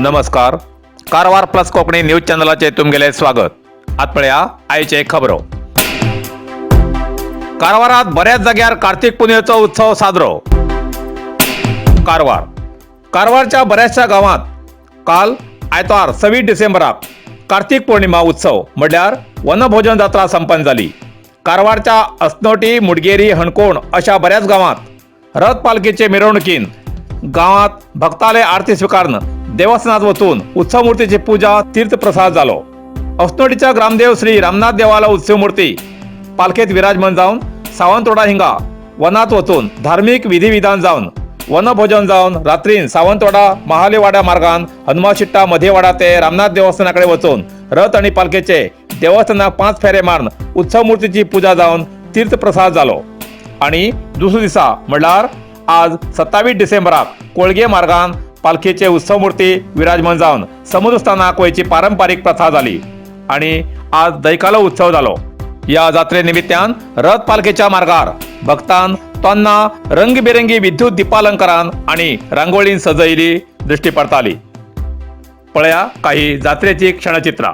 नमस्कार, Karwar plus Konkani news चॅनलाचेर तुमगेलें स्वागत. आतां पळया आयचे खबरो. कारवारात बऱ्याच जाग्यार कार्तिक पुनयेचो उत्सव साजरो. कारवार कारवारच्या बऱ्याचशा गांवांत काल आयतार 26 डिसेंबराक कार्तिक पौर्णिमा उत्सव म्हणल्यार वनभोजन जात्रा संपन्न जाली. कारवारच्या असनोटी, मुडगेरी, हणकोण अशा बऱ्याच गांवांत रथ पालखीचे मिरवणुकीन गांवात भक्ताले आरती स्वीकारून देवस्थानात वचून उत्सवमूर्तीची पूजा, तीर्थप्रसाद जालो. असनोटीच्या ग्रामदेव श्री रामनाथ देवाला उत्सवमूर्ती पालखेत विराजमान जावन सावंतवाडा हिंगा वनात वचून धार्मिक विधिविधान जावन वनभोजन जावन रात्रीन सावंतवाडा महालेवाडा मार्गान हनुमाशिट्टा मध्येवाडा ते रामनाथ देवस्थानाकडे वचून रथ आणि पालखेचे देवस्थानाक 5 फेरे मारून उत्सवमूर्तीची पूजा जावन तीर्थप्रसाद जालो. आणि दुसऱ्या दिसा म्हणल्यार आज 27 डिसेंबराक कोळगे मार्गान पालखेचे उत्सवमूर्ती विराजमान जावन समुद्रस्थानाक वयची पारंपारीक प्रथा जाली आणि आज दैकालो उत्सव जालो. या जात्रे निमित्तान रथ पालखेच्या मार्गार भक्तान तोन्ना रंगबिरंगी विद्युत दीपालंकारान आणि रांगोळीन सजयली दृष्टी पडताली. पळया काही जात्रेची क्षणचित्रा.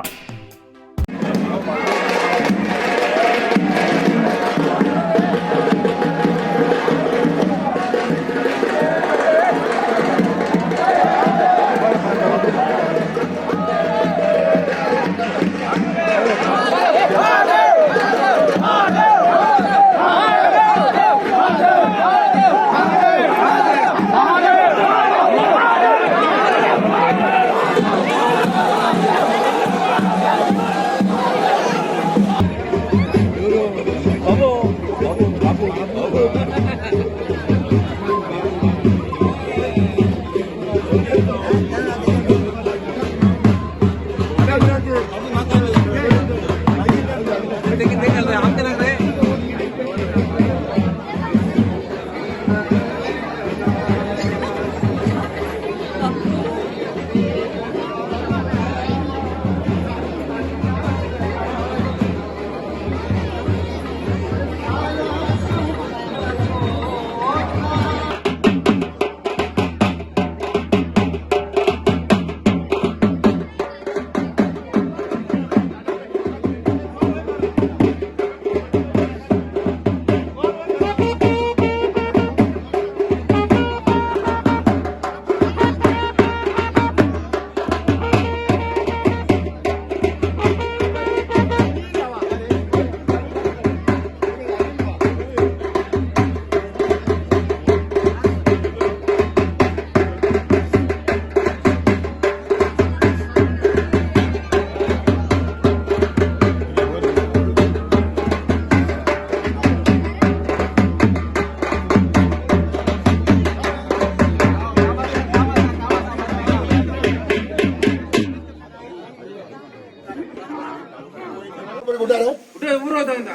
कुठे आहे?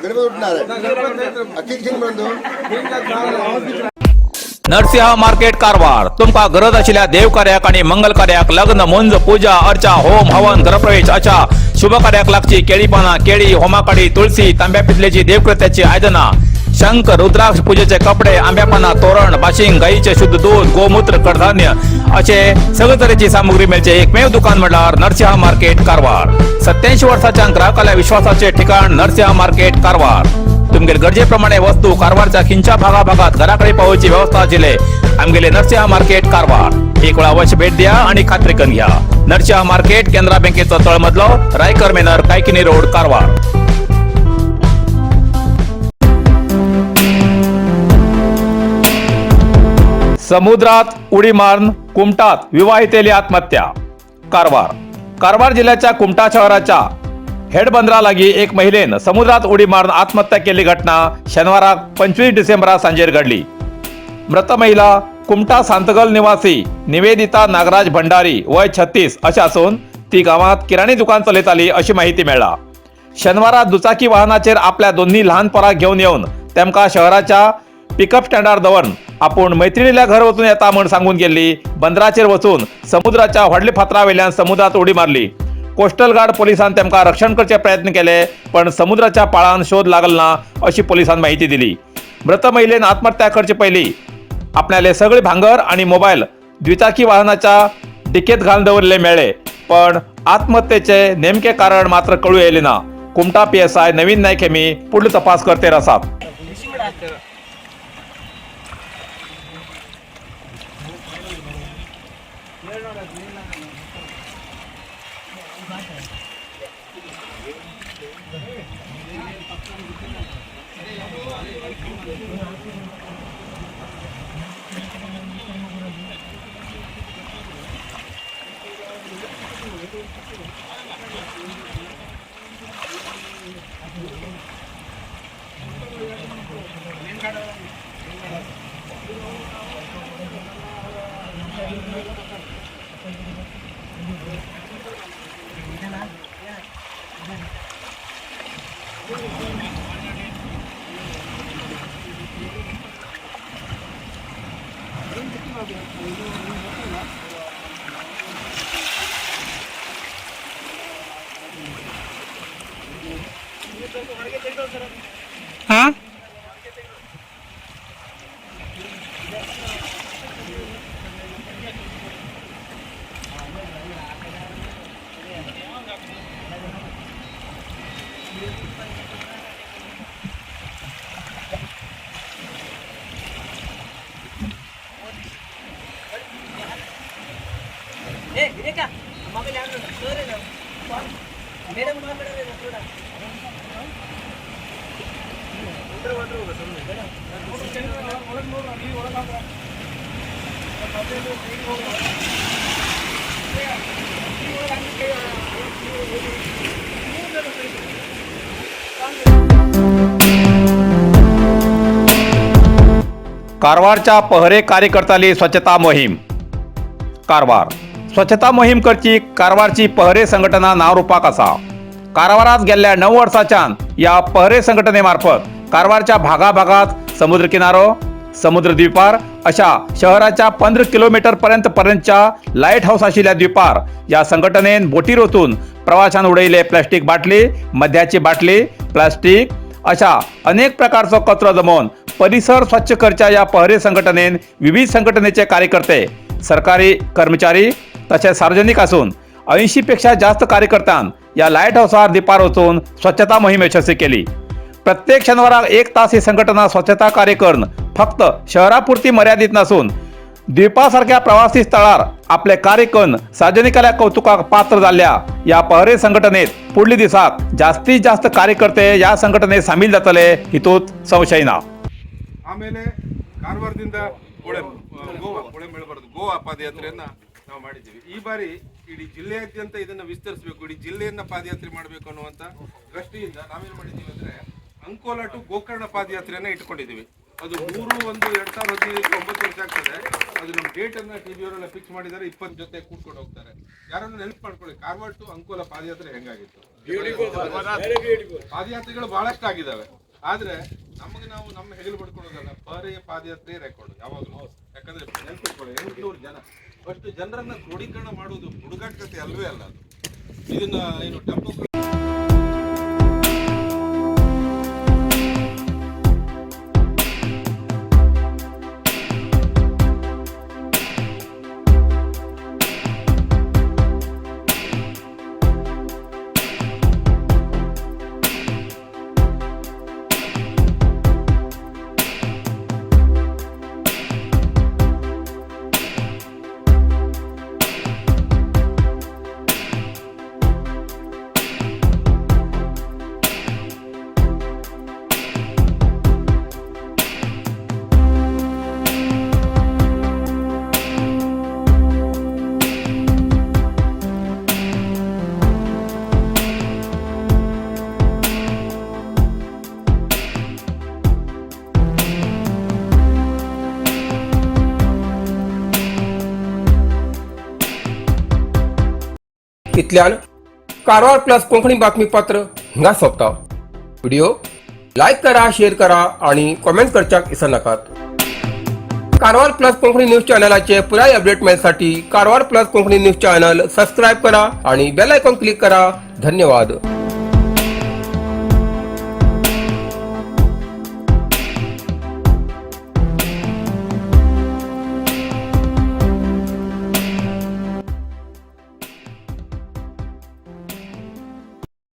गणपती उठणार आहे. किती पर्यंत? नरसिंह मार्केट कारवार. तुमका गरज आशिल्ल्या देवकार्याक आणि मंगल कार्याक, लग्न, मुंज, पूजा अर्चा, होम हवन, गृहप्रवेश अशा शुभ कार्याक लागची केळी पानां, केळी, होमाकाडी, तुळसी, तांब्या पितलेची देवकृत्याची आयदनां, शंख, रुद्राक्ष, पूजेचे कपडे, आंब्या पानां, तोरण, बाशिंग, गाईचे शुद्ध दूध, गोमूत्र, कडधान्य असे सगळे तरेची सामुग्री मेळचे एकमेव दुकान म्हणल्यार नरसिंह मार्केट कारवार. 87 वर्साच्या ग्राहकाल्या विश्वासाचे ठिकाण नरसिंह मार्केट कारवार. तुमगेले गरजेप्रमाणे वस्तू कारवारच्या खिंच्या भागाभागात घराकडे पावोवची व्यवस्था आशिल्ले आमगेले नरसिंह मार्केट कारवार. एक वेळा अवश्य भेट द्या आणि खात्री करून घ्या. नरसिंह मार्केट, केनरा बँकेचो तळमजलो, रायकर मेनर, कायकिनी रोड, कारवार. समुद्रात उडी मारून कुमटात विवाहितेली आत्महत्या. कारवार. कारवार जिल्ह्याच्या कुमटा शहराच्या हेडबंदरा लागी एक महिलेन समुद्रात उडी मारून आत्महत्या केल्ली घटना शनिवाराक 25 डिसेंबरा सांजेर घडली. मृत महिला कुमटा सांतगल निवासी निवेदिता नागराज भंडारी, वय 36 अशें आसून ती गांवांत किराणी दुकान चलयताली अशी माहिती मेळ्ळा. शनिवारा दुचाकी वाहनाचेर आपल्या दोन्ही ल्हान पोराक घेवन येवन तेमकां शहराच्या पिकअप स्टँडार दवरून आपूण मैत्रिणील्या घर वचून येता म्हण सांगून गेल्ली. बंदराचेर वचून समुद्राच्या व्हडल्या फातरा वयल्यान समुद्रात उडी मारली. कोस्टल गार्ड पोलिसान तेमकां रक्षण करचे प्रयत्न केले, पण समुद्राच्या पाळान शोध लागल ना अशी पोलिसान माहिती दिली. मृत महिलेन आत्महत्या करचे पयलीं आपणाले सगळे भांगर आणि मोबाईल द्विचाकी वाहनाच्या डिकेत घालून दवरिल्ले मेळ्ळे, पण आत्महत्येचे नेमके कारण मात्र कळू येयले ना. कुमटा पीएसआय नवीन नाईक हेमी पुढली तपास करतेर आसात. हां. कारवारच्या पहरे कार्यकर्त्यांनी स्वच्छता मोहीम. कारवार स्वच्छता मोहीम करची कारवारची पहरे संघटना नावरूपाक आसा. कारवारात गेल्ल्या 9 वर्साच्यान या पहरे संघटनेमार्फत कारवारच्या भागाभागात समुद्र किनारो, समुद्र द्वीपार अशा शहराच्या 15 किलोमीटर पर्यंत पर्यंतच्या लाईट हाऊस आशिल्ल्या द्वीपार या संघटनेन बोटीर वचून प्रवाशान उडयले प्लास्टीक बाटली, मद्याची बाटली, प्लास्टीक अशा अनेक प्रकारचो कचरो जमोवन परिसर स्वच्छ करच्या या पहरे संघटनेन विविध संघटनेचे कार्यकर्ते, सरकारी कर्मचारी तसेच सार्वजनिक असून 80 पेक्षा जास्त कार्यकर्त्यां या लाईट हाऊसार दिपार वचून स्वच्छता मोहीम यशस्वी केली. प्रत्येक शनिवाराक 1 तास ही संघटना स्वच्छता कार्य करून फक्त शहरापुरती मर्यादित नसून द्वीपासारख्या प्रवासी स्थळार आपले कार्य करून सार्वजनिकाल्या कौतुकाक पात्र जाल्ल्या या पहरे संघटनेत पुढली दिसाक जास्तीत जास्त कार्यकर्ते या संघटनेत सामील जातले हितूत संशय ना. ಆಮೇಲೆ ಕಾರವಾರದಿಂದ ಪೊಳೆ ಗೋವಾ, ಪೊಳೆ ಮೇಳಬಾರದು, ಗೋವಾ ಪಾದಯಾತ್ರೆಯನ್ನ ನಾವು ಮಾಡಿದ್ದೀವಿ. ಈ ಬಾರಿ ಇಡೀ ಜಿಲ್ಲೆಯಾದ್ಯಂತ ಇದನ್ನ ವಿಸ್ತರಿಸಬೇಕು, ಇಡೀ ಜಿಲ್ಲೆಯನ್ನ ಪಾದಯಾತ್ರೆ ಮಾಡಬೇಕು ಅನ್ನುವಂತ ದೃಷ್ಟಿಯಿಂದ ನಾವೇನ್ ಮಾಡಿದ್ದೀವಿ ಅಂದ್ರೆ ಅಂಕೋಲಾ ಟು ಗೋಕರ್ಣ ಪಾದಯಾತ್ರೆಯನ್ನ ಇಟ್ಕೊಂಡಿದ್ದೀವಿ. ಅದು 3/1/2015 9 ವರ್ಷ ಆಗ್ತದೆ. ಅದು ನಮ್ಮ ಡೇಟ್ ಅನ್ನ ಟಿವಿ ಅವರೆಲ್ಲ ಫಿಕ್ಸ್ ಮಾಡಿದ್ದಾರೆ. 20 ಜೊತೆ ಕೂತ್ಕೊಂಡು ಹೋಗ್ತಾರೆ. ಯಾರನ್ನು ಹೆಲ್ಪ್ ಮಾಡ್ಕೊಳ್ಳಿ. ಕಾರವಾರ ಟು ಅಂಕೋಲಾ ಪಾದಯಾತ್ರೆ ಹೆಂಗಾಗಿತ್ತು? ಪಾದಯಾತ್ರೆಗಳು ಬಹಳಷ್ಟು ಆಗಿದಾವೆ. ಆದ್ರೆ ನಮಗೆ ನಾವು ನಮ್ಮ ಹೆಗಲು ಪಡ್ಕೊಳ್ಳೋದಲ್ಲ, ಪರೆಯ ಪಾದಯಾತ್ರೆ ರೆಕಾರ್ಡ್ ಯಾವಾಗಲೂ. ಯಾಕಂದ್ರೆ ನೆನ್ಪಿಟ್ಕೊಳ್ಳಿ, 800 ಜನ, ಅಷ್ಟು ಜನರನ್ನ ಕ್ರೋಢೀಕರಣ ಮಾಡುವುದು ಹುಡುಗಾಟ ಕತೆ ಅಲ್ವೇ ಅಲ್ಲ ಅದು. ಇದನ್ನ ಏನು ಟೆಂಪೋ इतल्यान कारवार प्लस कोंकणी बातमीपत्र हिंगा सोंपता. व्हिडिओ लायक करा, शेअर करा आणि कॉमेंट करच्याक विसरनाकात. कारवार प्लस कोंकणी न्यूज चॅनलाचे पुराय update मेळसाठी Karwar plus Konkani news channel subscribe करा आणि बेल आयकॉन क्लिक करा. धन्यवाद.